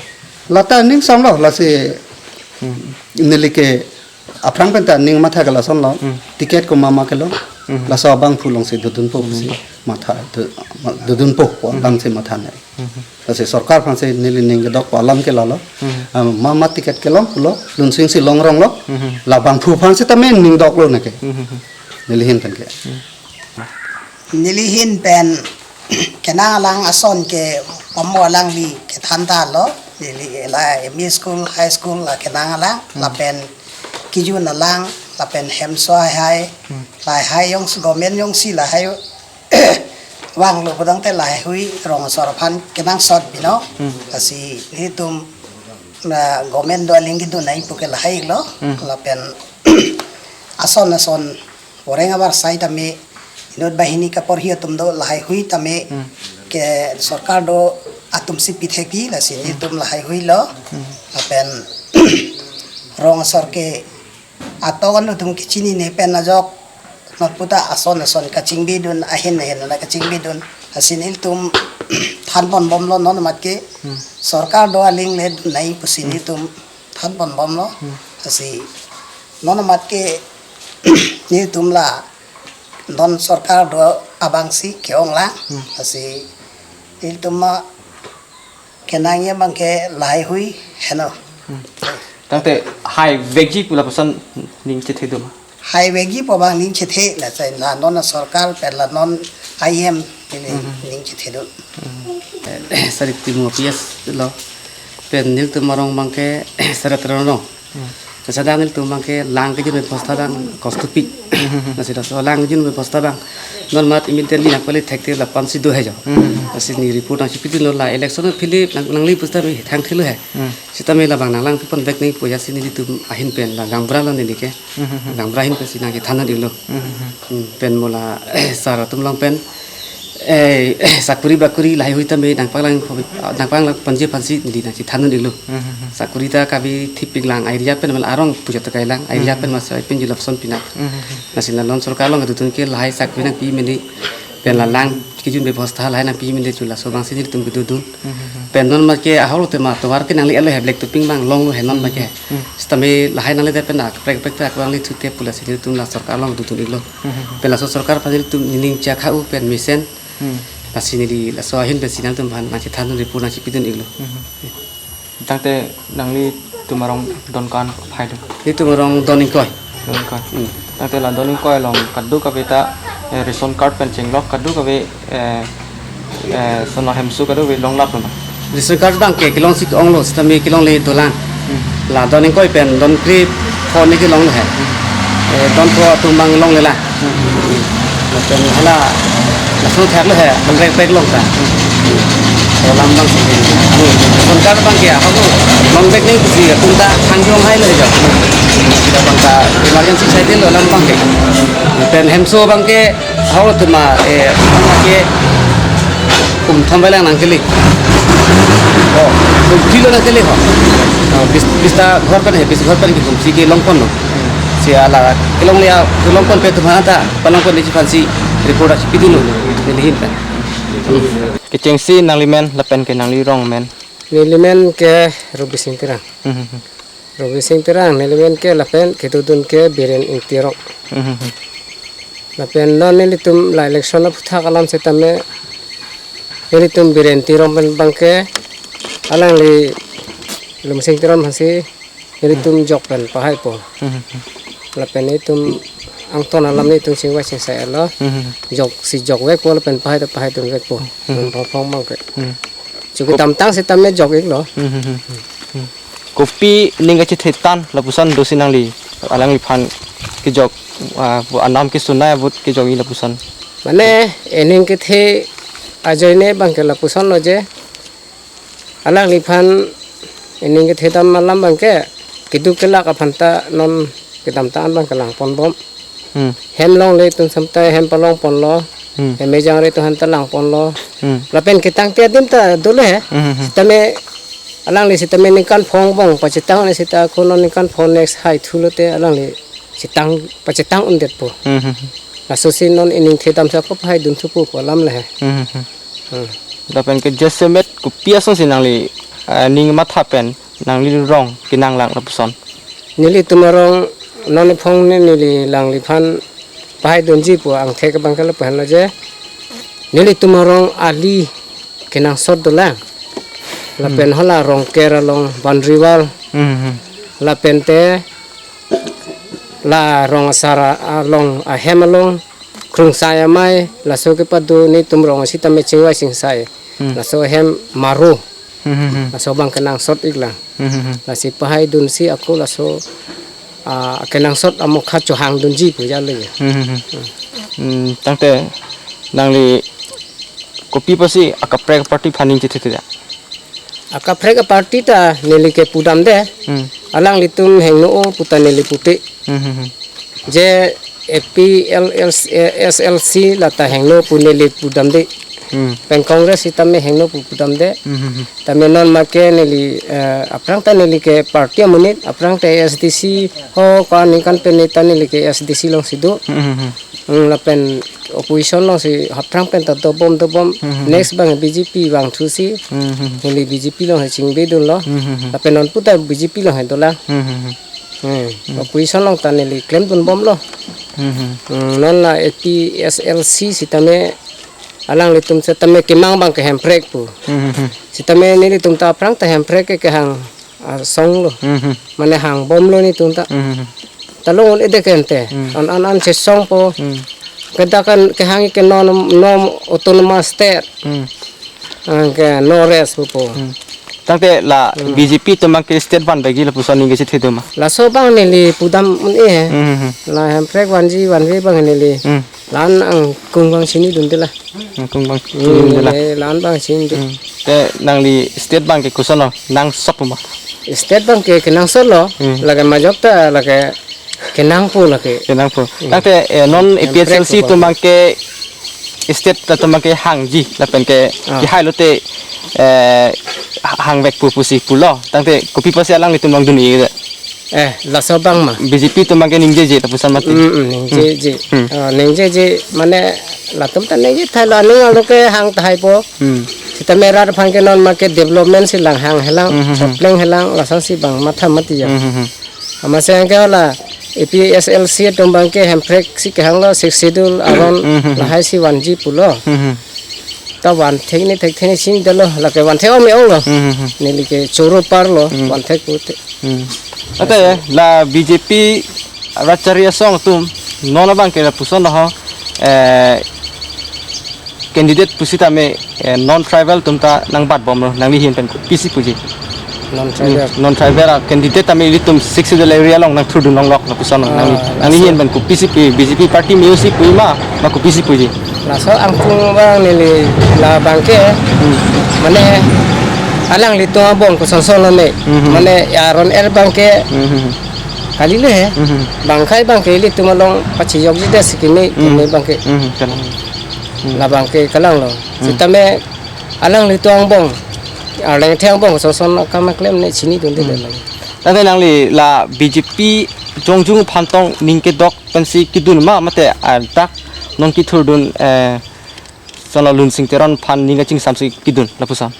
Lata ning samlo, lasi Hmm. neli ke aphrang penta ning matha ke lasonlo. Hmm. Ticket ko mama kelo. Hmm. Laso abangphu alongsi dodunpo pusi Hmm. matha do-, dodunpo pu Hmm. alamsi matha nai. Hmm. Lasi sorkar aphansi neli ning kedok pu alam ke lalo. Hmm. Ah, mama ticket kelong pulo, Lunsingsi longronglo. Hmm. Labangphu aphansi tame ning doklo neke. Hmm. Nelihin pen ke. Hmm. Nelihin pen kenang alang ason ke pamo alangli kethan talo. Neli la M E school, high school la kenang alang, Hmm. lapen kijun alang, lapen hemso hai hai, Hmm. la hai jongsi government jongsi la hai vanglo pudangte lahaihui rong asor aphan kenangsot binong. Hmm. Lasi nelitum na government do aling kidun nai puke lahai lo. Hmm. Lapen ason ason oreng abar sai tame inut banghini kaporhi atum do lahaihui tame Hmm. ke sorkar do atumsi pithekji, lasi Hmm. nelitum lahaihui lo. Hmm. Lapen rong asor ke atok an atum kechinine pen ajok non puta ason ason kachingbidun ahin ahin na kachingbidun. Lasi nelitum thanponbomlo non amat ke Hmm. sorkar do aling le dun nai pusi Hmm. nelitum thanponbomlo. Hmm. Lasi non amat ke nelitum la non sorkar do abangsi ke-ong lang. Hmm. Lasi nelitum ma kenangji abang ke lahaihui heno. Hmm. Tangte hai vekji pu lapuson ning chethe do ma? Hai vekji pu abang ning chethe, lasi la non asorkar pen la non I M ini Hmm. ning chethe do. Hmm. Eh, Sari Timung P S lo. Pen nelitum arong abang ke Sari Teron arong. Hmm. Kesadang nelitum abang ke lang kejun bebosta abang kostupik. Hmm. Lasi laso lang kejun bebosta abang non amat immediately nangpali thekte lapuson si do hai jo. Hmm. Lasi neli report nangchipidunlo, la election aphi le nang, nangli pusita mi thang thilo hai. Hmm. Sitame labang nanglang pipon vek nangji pu ajatsi nelitum ahin pen la gaonbura lo neli ke. Hmm. Gaonbura ahin pensi nangchethan iklo. Hmm. Hmm, pen mo la sar atum along pen, eh, sakuri bakuri lahaihui tame nangpaklang, nangpaklang ponji aphansi neli nangchethan iklo. Hmm. Sakuri ta kave thipik lang, area pen mal arong pujo ta kailang, area Hmm. pen masa pin julap son pinak. Hmm. Lasi la non sorkar along kedodun ke lahai sakuri nangpi mene, pen la lang kejun bebosta lahai nangpi mene, chu laso abangsi nelitum kedodun. Hmm. Pen non amat ke ahok lo te ma tovar ke nangli alo hai, black topping abang longlo hai non amat ke. Hmm. Sitame lahai nangle det pen ak prek prek ta aklang le thute pu lasi nelitum la sorkar along dodun iklo. Hmm. Pen laso sorkar aphan nelitum ning chakha u pen mesen. Hmm. Lasi neli laso ahin pensi nangtum aphan nangchethan report nangchipidun iklo. Hmm. Tangte nanglitum arong don ko-an phai do? Nelitum arong don ingkoi. Don ingkoi. Hmm. Tangte la don ingkoi along kadokave ta, eh, ration card pen chenglok kadokave, eh, eh, sono hemso kadokave longlaplo ma? Ration card abang ke kelongsi ke-onglo, sitame kelongle dolang. Hmm. La don ingkoi pen don krepho ne kelonglo hai. Hmm. Eh, don pho atum abang longle la. Hmm. Lapen hala lason thaklo hai, bang prek prek long ta. Hmm. Alam abangsi. Hmm. Ration card abang ke ahok lo, long vek nangji pusi atum ta thang jong hai lo jo. Kita abang ta emergency sai delo alam abang ke. Pen hemso abang ke ahok lo tema, eh, abang ke kum thom bai lang nangkele. Oh, kum phli lo nangkele ho. Oh, bis, bista ghor pen hai, bis ghor pen ke kum phli ke longponlo. Si hala kelongle a, kelongpon pen atum aphan ta palongpon nangji aphansi report nangchipidunlo nelihin pen. Hmm. Kechengsi nanglimen lapen ke nanglirong amen? Nelimen ke Robising Terang. Hmm, hmm, hmm. Robising Terang, nelimen ke lapen kedodun ke Biren Ingti arong. Hmm, hmm, hmm. Lapen non nelitum la election aphuthak alam setame nelitum Biren Terang pen abang ke alangli Lunsing Terang aphansi nelitum jok pen pahaipo. Hmm, hmm, hmm. Lapen nelitum angton alam nelitum chingvai chingsai lo. Hmm, hmm, hmm. Jok si jok vekpo lapen pahai ta pahai dun vekpo. Hmm. Phongphong abang ke. Hmm. Chuki Kop- tamtang setame jok iklo. Hmm, hmm, hmm. Hmm. Kopi ning kachethe tang lapuson dosi nangli, alangliphan kejok, ah, anam kesunai abot kejokji lapuson? Mane, ening kethe ajoine abang ke lapuson lo je, alangliphan Ining kethedam alam abangke keduk kelak aphan ta non kedamtang an abang kelang ponbom. Hmm. Hem longle atum seta hem palong ponlo. Hmm. Hem ejang re atum aphan ta lang ponlo. Hmm. Lapen ketangte adim ta dolo he. Hmm, hmm, hmm. Sitame alangli sitame ningkan phongo angbong pachetang ne seta ako non ningkan phongo next hai thulote alangli chetang pachetang undetpo. Hmm, hmm, hmm. Lasosi non ining thedam sa ako pahai dunthupo pu alam le he. Hmm, hmm, hmm. Hmm. Lapen ke jasemet kopi asonsi nangli, eh, ning matha pen nangli rong kenang lang lapuson. Nelitum arong non iphong ne neli alangliphan pahai dunji pu angthek abangke lapu henlo je. Nelitum arong ali kenangsot dolang. Lapen Hmm. hala Rongker along boundary wall. Hmm, hmm. Lapen te la rong asar along ahem along Krungsai Amei laso kepado netum rong sitame Chingvai Singsai. Hmm. Laso ahem maro. Hmm, hmm, hmm. Laso abang kenangsot iklang. Hmm, hmm, hmm. Lasi pahai dunsi ako laso, ah, kenangsot amokha chohang dunji pu jale. Hmm, hmm, hmm. Hmm, tangte nangli kopi pusi akaprek party aphan ning chethe da? Akaprek party ta neli ke pudamde. Hmm. Alanglitum hingno-o pu ta neli pute. Hmm, hmm, hmm. Je A P L L C, eh, S L C lata hingno pu neli pudamde. Hmm. Pen Congress sitame hingno pu pudamde. Hmm, hmm, hmm. Tame non make neli, eh, aphrang ta neli ke party amonit, aphrang ta A S D C ho ko aningkan pen neta neli ke A S D C alongsi do. Hmm, hmm, hmm. Hmm, lapen opposition alongsi aphrang pen ta dobom dobom. Hmm, hmm, hmm. Next abang B J P vangthusi. Hmm, hmm, hmm. Neli B J P along he chingbe dunlo. Hmm, hmm, hmm. Lapen non puta B J P along he dolang. Hmm, hmm, hmm. Hmm, Hmm. opposition along ta neli klemdunbomlo. Hmm, hmm. Hmm, non la A P S L C sitame alanglitum sitame kemang abangke Hemprek pu. Hmm, hmm, hmm. Sitame nelitum ta aphrang ta Hemprek ke kehang asong lo. Hmm, hmm. Mane hangbomlo netum ta. Hmm, hmm, hmm. Ta long un-edetke ante. Hmm. An an an chesongpo. Hmm. Kedak an kehang ke non, non autonomous state. Hmm. Anke no rest pupo. Hmm. Tangte la Hmm. B J P atum abangke state vanvekji lapuson ning kechethe do ma? Laso abang neli pudam un-e he. Hmm, hmm, hmm. La Hemprek vanji vanve abang neli. Hmm. La-an angkung abang chini dunde la. Hmm, kung abang Hmm, chini dunde la. neli la-an abang chini dun. Hmm. Te nangli state abangke koson nangsot ma? State abangke kenangsotlo. Hmm. Lake majok ta lake kenangpo lake. Kenangpo. Hmm. Tangte, eh, non Hemprek A P S L C pu abang. atum abangke state atum abangke hangji lapen ke Ah. kehai lote, eh, ha-, hangvekpo pusi pulo. Tangte kopi pusi alanglitum along dun-e? Eh, laso abang ma? B J P atum abangke ningjeje lapuson mati. Hmm, hmm, ningjeje. Hmm. Ah, ningjeje mane latum ta ningje thailo aning alo ke hang tahaipo. Hmm. Sitame rat aphan ke non make development si lang hang helang, Hmm, hmm, hmm. chopleng helang, lasonsi abang matha mati ya. Hmm, hmm, hmm. Amatsi anke hala A P S L C atum abangke Hemprek si kehanglo, Sixth Schedule aron Hmm, hmm, hmm. lahai si vanji pulo. Hmm, hmm. Ta vanthek ne thekthe ne chini detlo, lake vanthek ong me-onglo. Hmm, hmm, hmm. Neli ke choro parlo, Hmm. vanthek pute. Hmm. Ate la B J P rat chari asong atum non abangke lapuson ho, eh, candidate pusitame, eh, non tribal atum ta nangbatbomlo, nangli ahin pen kopisi puji? Non tribal. Hmm, non tribal a candidate tame ilitum Sixth Schedule area along nangthurdun longlok lapuson Ah, nangli, nangli laso. ahin pen kopisi pu, B J P party me-osi pu ma, ma kopisi puji? Laso angkung abang neli la abangke, Hmm. mane alanglitum abang kosonson lo ne, Hmm, hmm. mane aron er abangke Hmm, hmm, hmm. kali le he. Hmm, hmm. Bang akhei abangke ilitum along pachijokji det si kimi, Hmm. kimi abangke. Hmm, hmm, kalang. Hmm. La abangke kalanglo. Hmm. Sitame alanglitum angbong, Arleng Theng angbong kosonson akam keklem ne chinidunde Hmm. le lang. Tangte nangli la B J P jongjung aphan tong ning kedok pensi kedun ma mate, ah, dak non kethurdun, eh, Sono Lunsing Teron aphan ning kachingsamsi kedun lapuson?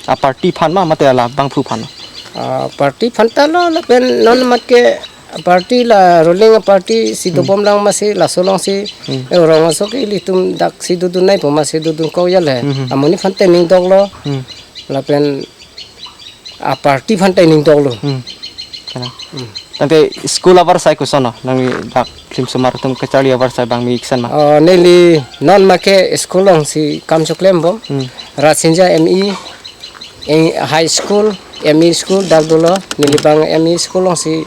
A party aphan ma mate la bangphu aphan ma? Ah, party aphan ta lo lapen non mat ke party la ruling party si Hmm. dobom lang masi laso alongsi Hmm. eh, rong aso ke ilitum dak si dodun naipo masi dodun kok ya le. Hmm, hmm. Amonit aphan ta ning doklo. Hmm. Lapen a party aphan ta ning doklo. Hmm. Kalang. Hmm. Tangte school avarsai koson lo? Nangli dak klimsomar atum kacharli avarsai abang me-ik san ma? Oh, neli non make school alongsi kam choklembom. Hmm. Rasinja M E, eh, high school, M E school dak dolo. Neli Hmm. abang M E school alongsi,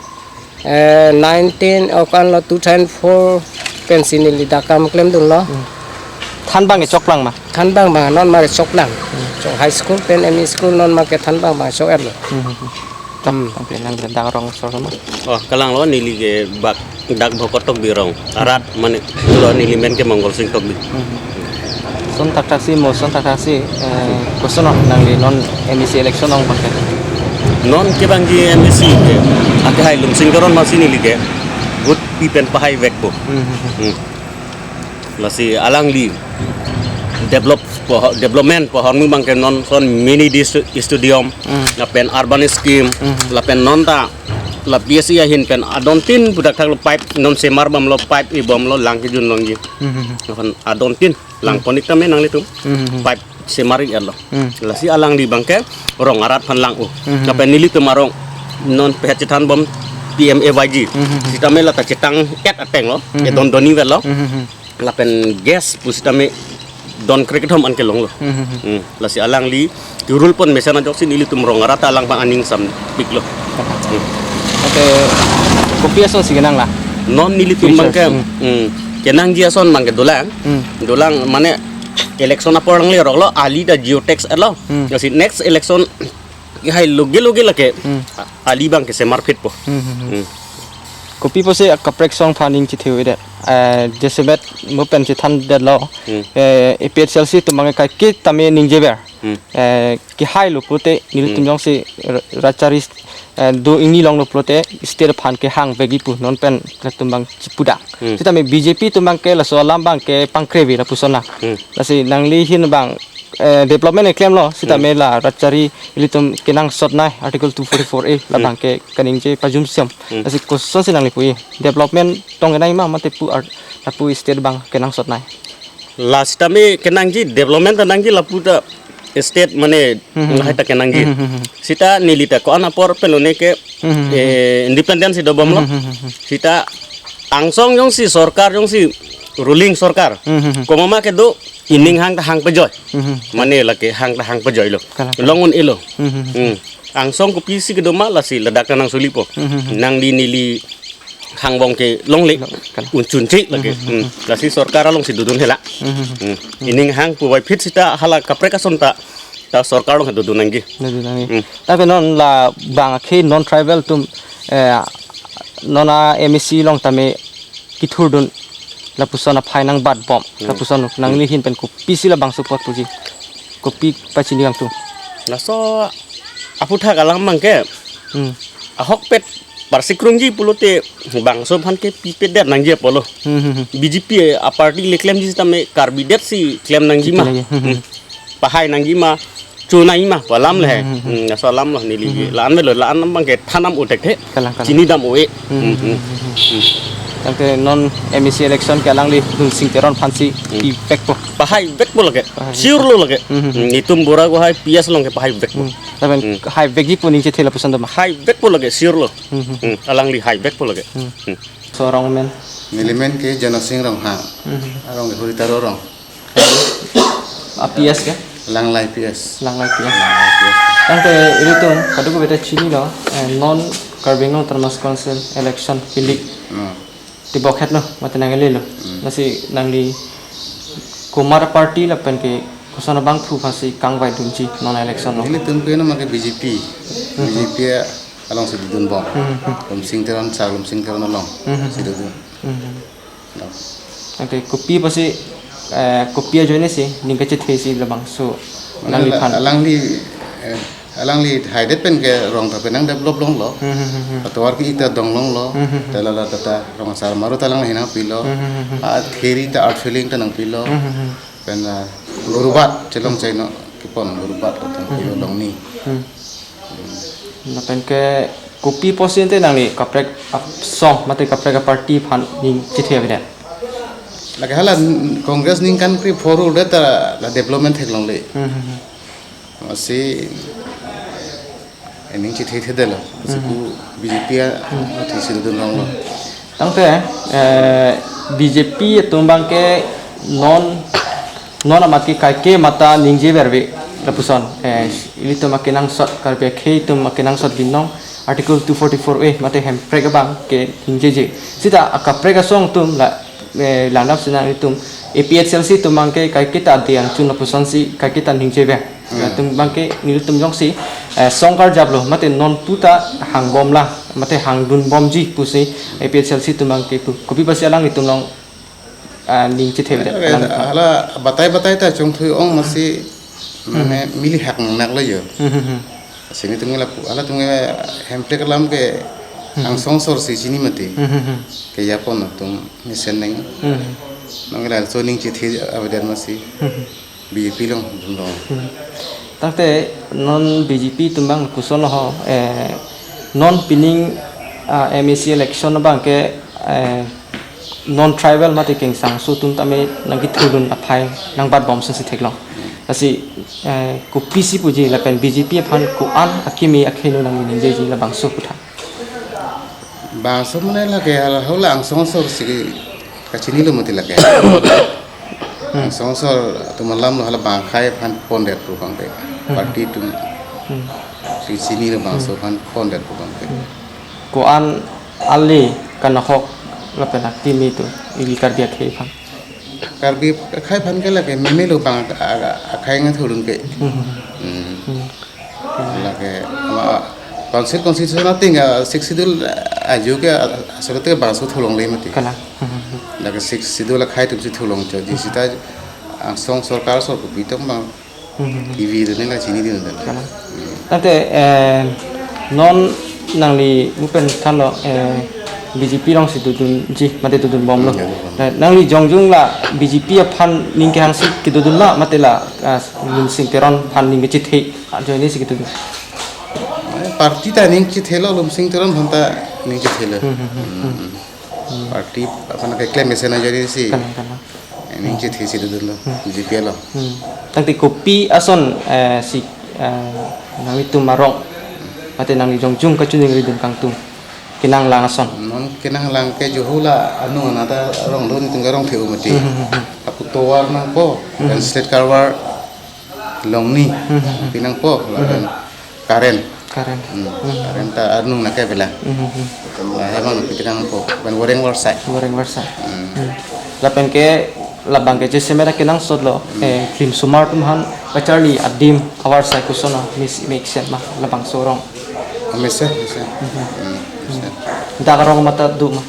eh, nineteen, oh, kan lo two thousand four pensi neli dak kam klemdunlo. Hmm. Thanbang kechoklang ma? Thanbang abang non ma kechoklang. Hmm. Chok high school pen M E school non ma kethanbang abang chok-etlo. Hmm, hmm, hmm. Hmm. Tangte nang dak rong asor ma? Oh, kalang lo, neli ke bak dak Bhokot Tokbi arong. Arat mane lo, neli men ke Mongol Sing Tokbi. Hmm. Son thakthak si mo, son thakthak si, eh, koson nangli non M A C election along abang ke? Non ke abang ke M A C ke, ake hai Lumsing Teron masi neli ke vote pi pen pahai vekpo. Hmm. Hmm. Lasi alangli develop po, development pohormu abang ke non son mini dis-, stadium, Hmm. lapen urban scheme, Hmm. lapen non ta la P S E ahin pen adontin pudak thak lo, pipe non semar bomlo, pipe i bomlo, lang kejun longji. Hmm. Lapen adontin lang Hmm. ponik tame nanglitum. Hmm. Pipe semar-ik-etlo. Hmm. Lasi alangli abang ke rong arat aphan lang-o. Hmm. Lapen nelitum arong non pehet chethan bom P M A Y G. Hmm. Sitame la ta chetang-et ateng lo. Hmm. Edon doni vel lo. Hmm. Lapen gas pusitame don krekethom an kelong lo. Hmm. Hmm. Lasi alangli rule pon mesen ajoksi nelitum rong arat ta alangphan aning sampiklo. Hmm. Ate kopi ason si kenang la? Non nelitum Future. Abang ke, Hmm. hmm, kenangji ason abang ke dolang. Hmm. Dolang mane election apor lang lerok lo, ali ta geotags-etlo. Hmm. Lasi next election hai loge loge lake Hmm. ali abang ke semarphitpo. Hmm, hmm, hmm. Hmm. Kopi pusi akaprek asong aphan ning chethe-o-edet? Eh, jasemet mo pen chethandetlo. Hmm. Eh, A P H L C atum abang ke kaiketa me ningjever. Hmm. Eh, kehai lo pulote nelitum Hmm. jongsi ra-, rachari, eh, do ingni longlo pulote state aphan kehang vekji pu non pen latum abang chipudak. Hmm. Sitame B J P atum abang ke laso alam abang ke pangkrevi lapuson na. Hmm. Lasi nangli ahin abang, eh, development keklemlo, sitame Hmm. la rachari ilitum kenangsot nei Article two forty-four A la Hmm. abang ke kaningje pajum siam. Hmm. Lasi koson si nangli pu-i, development tong kenangji ma mate pu ar-, lapu state abang kenangsot nei? La sitame kenangji, development ta nangji, lapu ta state mane Hmm, hmm, lahai ta kenangji. Hmm, hmm, hmm. Sita neli ta ko-an apor pen lone ke, Hmm, hmm, hmm. eh, independence si dobomlo. Hmm, hmm, hmm, hmm. Sita angsong jongsi sorkar jongsi ruling sorkar. Hmm, hmm, hmm. Komat ma kedo, ining hang ta hang pejoi. Hmm, hmm. Mane lake hang ta hang pejoilo. Kalang, kalang. Long un-elo. Hmm, hmm, hmm. Hmm. Angsong kopisi kedo ma lasi ladak ta nangsulipo. Hmm, hmm, hmm. Nangli neli hang abang ke longle. Long, kalang. Un chunche lake. Hmm, hmm, hmm, Hmm. hmm. Lasi sorkar alongsi dodun hela. Hmm, hmm, hmm. Hmm. Ining hang puvoiphit sita hala kaprek ason ta, ta sorkar along dodun nangji. Dodun nangji. Hmm. Tapi non la abang akhei non tribal atum, eh, non a M A C along tame kethurdun lapuson aphai nangbatbom. Hmm. Lapuson nangli Hmm. ahin pen kopisi labangso apot puji? Kopi pachini abang atum? Laso aphuthak alam abang ke. Hmm. Ahokpet parsikrungji pulote bangso aphan ke pipedet nangji apotlo. Hmm, hmm, hmm. B J P a-party le klemji sitame Karbi det si klem nangji ma. Klem nangji. Hmm, hmm. Hmm. Pahai nangji ma, cho nangji ma pu alam le. Hmm, hmm, hmm. Hmm, laso alam lo neli. Hmm, hmm. La-an melo, la-an abang ke thandam-o thekthe. Kalang, kalang. Chinidam-o-e. Hmm, Hmm, hmm, hmm, hmm. Hmm. Tangte non M A C election ke alangli Lumsing Teron aphansi Hmm. pivekpo? Pahai vekpo lake. Pahai vekpo. Sure lo lake. Hmm, hmm, hmm. Hmm, itum bura ko hai P S along ke pahai vekpo. Hmm. Lapen Hmm. hai vekji pu ning chethe lapuson do ma? Hai vekpo lake, sure lo. Hmm, hmm. Hmm, alangli hai vekpo lake. Hmm. Hmm. So arong men? Neli men ke Jonasing Ronghang. Hmm. Arong ke Huritaro arong. A P S ke? Langlai P S. Langlai P S. Langlai P S. Tangte ilitum kadokave ta chinilo, eh, non Karbi Anglong Autonomous Council election pilik. Hmm. Tibokhet no, mate nang-elelo. Hmm. Lasi nangli komat a-party lapen ke koson abangphu aphansi kangvaidunji non election along? Nelitum ke no make B J P. Hmm. B J P alongsi dodunbom. Hmm, hmm. Lumsing Teron, sar Lumsing Teron along Hmm, hmm, si hmm. dodun. Hmm, hmm. No. Tangte kopi pusi, eh, kopi ajoine si ning kachethesi labangso Alang-, nangli aphan? Alangli, eh, alangli haidet pen ke rong ta pen nangdevelop longlo. Hmm, hmm, hmm, hmm. Atovar ke-i ta dong longlo. Hmm, hmm, hmm. Te la la ta ta rong asar maru ta alangli nangpilo. Hmm, hmm, hmm, hmm. A-theri ta earth filling ta nangpilo. Hmm, hmm, hmm. Pen, ah, gurubat chelong chai no kepon gurubat ta Hmm, hmm, hmm. longni. Hmm. Lapen ke kopi pusi ante nangli kaprek asong mate kaprek a-party aphan ning chethe avedet? Lake hala Congress ningkan kre-pho rule det ta la development theklongle. Hmm, hmm, hmm. Masi, eh, ning chethethedetlo. Masi Hmm. pu B J P a, Hmm. athisi dodun longlo. Tangte, eh, B J P atum abang ke non, non amat ke kaike mata ningjeverve lapuson. Eh, ilitum akenangsot, Karbi akhei atum akenangsot binong Article two forty-four A mate hemprek abang ke ningjeje. Sita akaprek asong atum la, eh, langdam sina itum A P H L C atum abang ke kaiketa ade angchun lapusonsi kaiketa ningjever. Hmm. Latum abang ke nelitum jongsi Eh, song karjaplo, mate non puta hangbomlang, mate hangdunbomji pusi A P H L C atum abangke pu. Kopi pusi alanglitum along, ah, ning chethe, eh, alang. Hala batai batai ta chongthui ong masi, hmm, mane mili hak nang naklo jo. Hmm, hmm, hmm. Sini tung la pu, hala tung hem flag alam ke, hmm, angsong asor si chini mati. Hmm, hmm, hmm. Ke yapon atum mesen neng. Hmm. Nang la so ning chethe avedar masi. Hmm, hmm. B J P along, dun along. Hmm. Tangte non B J P atum abang koson ho, eh, non pining, ah, M A C election abangke, eh, non tribal mate kengsangso atum tame nangkethurdun aphai nangbatbom si theklong. Lasi, eh, kopisi puji lapen B J P aphan ko-an akimi akheno nangningjeji labangso aphuthak. Bangso mane lake hala angsong asor si kachinilo mati lake. Hmm. Angsong asor atum alamlo hala bang akhei aphan pondet pu abangke. Hmm. Party atum, hmm, si chinilo bangso, hmm, aphan pondet pu abangke. Hmm. Ko-an ale kanahok lapen akimi atum ili Karbi akhei aphan. Karbi akhei aphan ke lake memelo bang a-, a-, akhei nang thurun ke. Hmm. Hmm. Hmm. Lake, ama, council constitution ating, ah, Sixth Schedule, ah, ajo ke, ah, asal te bangso thulongle mati. Kalang. Hmm, hmm, hmm. Lake Sixth Schedule akhei atum si thulongcho. Di sita angsong sorkar asor kopi atum abang, hmm, hmm, hmm, ivi dun nang chinidun dun. Kalang. Hmm. Tangte, eh, non nangli buphen thanlo, eh, B J P along si dodunji, mate dodunbomlo. Hmm, ya, dodun. Eh, nangli jongjung la B J P aphan ning kehang si kedodun ma, mate la, ah, Lumsing Teron aphan ning kechethe ajoine si kedodun? Eh, party ta ning chethelo, Lumsing Teron aphan ta ning chethelo. Hmm, hmm, hmm, hmm. Hmm. Party aphan keklem mesen ajoine si. Kalang, kalang. Eh, ning chethe si dodunlo, hmm, B J P along. Hmm. Tangte kopi ason, eh, si, eh, nanglitum arong, mate nangli jongjung kachiningridun kangtung kenanglang ason? Non kenanglang ke jo hala anung anat arong do, netum ke arong the-o mati. Hmm, hmm, hmm, hmm. Lapu tovar nangpo, hmm, landslide cover, longni, hmm, hmm, hmm, pi nangpo, hmm, lapen current. Current. Hmm. Hmm. Current ta arnung nangke avelang. Hmm, hmm, hmm. Lahai abang pi nangpo, lapen wareng warsai. Wareng warsai. Hmm. Hmm. Lapen ke labang ke jasemet kenangsotlo, hmm, eh, film sumar atum aphan kacharli adim avarsai koson, mis-, mesen ma labangso arong? Oh, mesen, mesen. Hmm. Hmm, mesen. Dak arong mate do ma?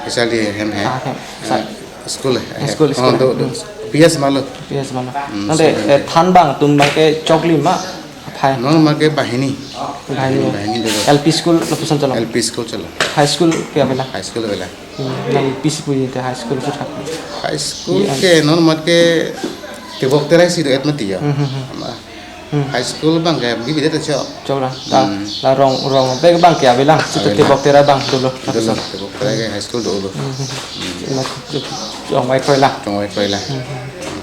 Kacharli hem he. Ah, hem. Eh, school he. School, oh, school. Do, do. Hmm. P S malo. P S malo. Hmm, tangte, school, eh, hem. Thanbang atum abangke choklim ma aphai? Non abangke banghini. Banghini. Banghini do. L P school lapuson cholo? L P school cholo. High school ke avelang? High school avelang. Hmm, nang pisi puji te high school aphuthak? High school, iya, ke non abangke tebok terai si do-et mati ya. Hmm, hmm, hmm. Ama. Hmm. High school abangke bibidet chok. Choklang. Ta, hmm, la rong, rong bek abangke avelang. Sita avelang. Tebok terai abang dolo. Dolo, tebok terai ke high school dolo. Hmm, hmm. Hmm. Ina chongvai kroilang. Chongvai kroilang. Hmm, hmm.